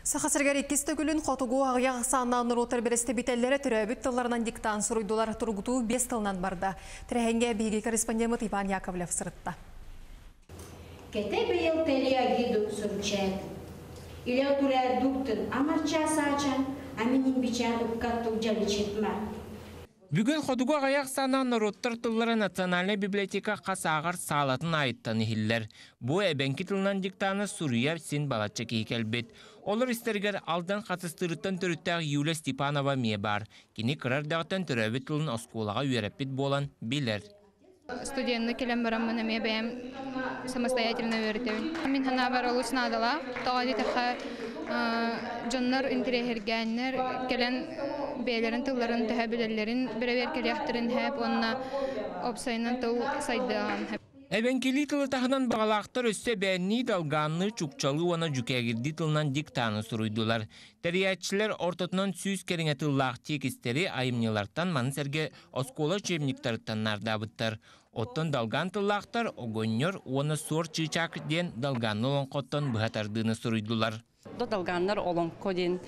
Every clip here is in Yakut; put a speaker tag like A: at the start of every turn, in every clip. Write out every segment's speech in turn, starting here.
A: Саха сиригэр иккис төгүлүн хотугу аҕыйах ахсааннаах норуоттар бэрэстэбиитэллэрэ төрөөбүт тылларынан диктант суруйдулар. Тургутуу биэс тылынан барда. Тэрээһиҥҥэ биһиги корреспондеммыт Иван Яковлев сырытта.
B: Кэтэ быйыл Телиагиду сурчээн. Илэ турэ дуктын амарча саачан, аминин бичээн уккаттук дьаличитма.
C: Бүгүн хотугу аҕыйах санаа норуоттар тыллара национальнай библиотека хас ааҕар саалатын аайыттан иһиллэр. Бу эбэҥки тылынан диктаны суруйар син балачча киһи кэлбит. Олор истэригэр Алдан Хатыстыырыттан төрүттээх Юлия Степанова эмиэ баар. Кини кыра эрдэҕиттэн төрөөбүт тылын оскуолаҕа үөрэппит буолан билэр.
D: Студенны кэлэн бараммын эмиэ бэйэм самостоятельно үөрэтэбин. Мин санаабар олус наадалаах. Тоҕо диэтэххэ, дьоннор интэриэһиргээннэр кэлэн бэйэлэрин тылларын төһө билэллэрин бэрэбиэркэлиэхтэрин сөп уонна уопсайынан тыл сайдыаҕын сөп.
C: Эбэҥкилии тылы таһынан баҕалаахтар өссө эбээннии, долгаанныы, чукчалыы уонна дьүкээгирдии тылынан диктаны суруйдулар. Тэрийээччилэр ортотунан 100 кэриҥэ тыллаах тиэкистэри айымньылартан маны сэргэ оскуола учебниктарыттан наардаабыттар. Оттон долган тыллаахтар Огонньор уонна Суор Чыычаак диэн долганны олоҥхоттон быһа тардыыны суруйдулар.
E: Долганнар олоҥхо диэн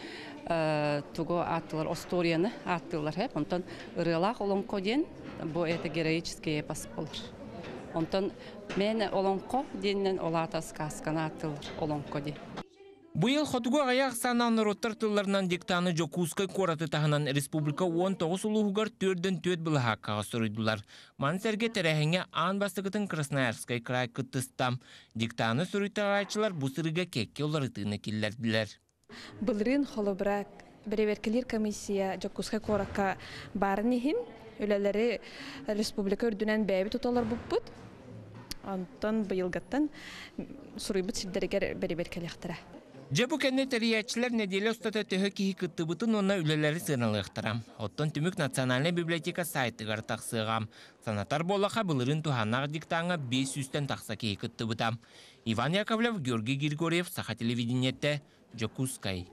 E: тугу ааттыылар остуоруйаны ааттыыллар хэп. Онтон ырыалаах олоҥхо диэн бу это героический эпос болар. Онтон мен олоҥхо диэннэн ол аата сказканы ааттыылар олоҥхо диэн.
C: Быйыл хотугу аҕыйах ахсааннаах норуоттар тылларынан диктаны Дьокуускай куораты таһынан республика 19 улууһугар төрдөн түөрт былаһааккаҕа суруйдулар. Маны сэргэ тэрээһиҥҥэ аан бастакытын Красноярскай край кыттыста. Диктаны суруйтарааччылар бу сырыыга кэккэ уларытыыны киллэрдилэр.
F: Былырыын холобура бэрэбиэркэлиир комиссия Дьокуускай куоракка баарын иһин үлэлэри республика үрдүнэн бэйэбит уталарбыппыт. Онтон быйылгаттан суруйбут сирдэригэр бэрэбиэркэлиэхтэрэ.
C: Дьэ бу кэннэ тэрийээччилэр нэдиэлэ устата төһө киһи кыттыбытын уонна үлэлэри сыаналыахтара. Оттон түмүк Национальнай библиотека сайтыгар тахсыаҕа. Санатар буоллахха, былырыын туһааннаах диктаҥҥа 500-тэн тахса киһи кыттыбыта. Иван Яковлев, Георгий Григорьев, Саха телевидениетэ, Дьокуускай.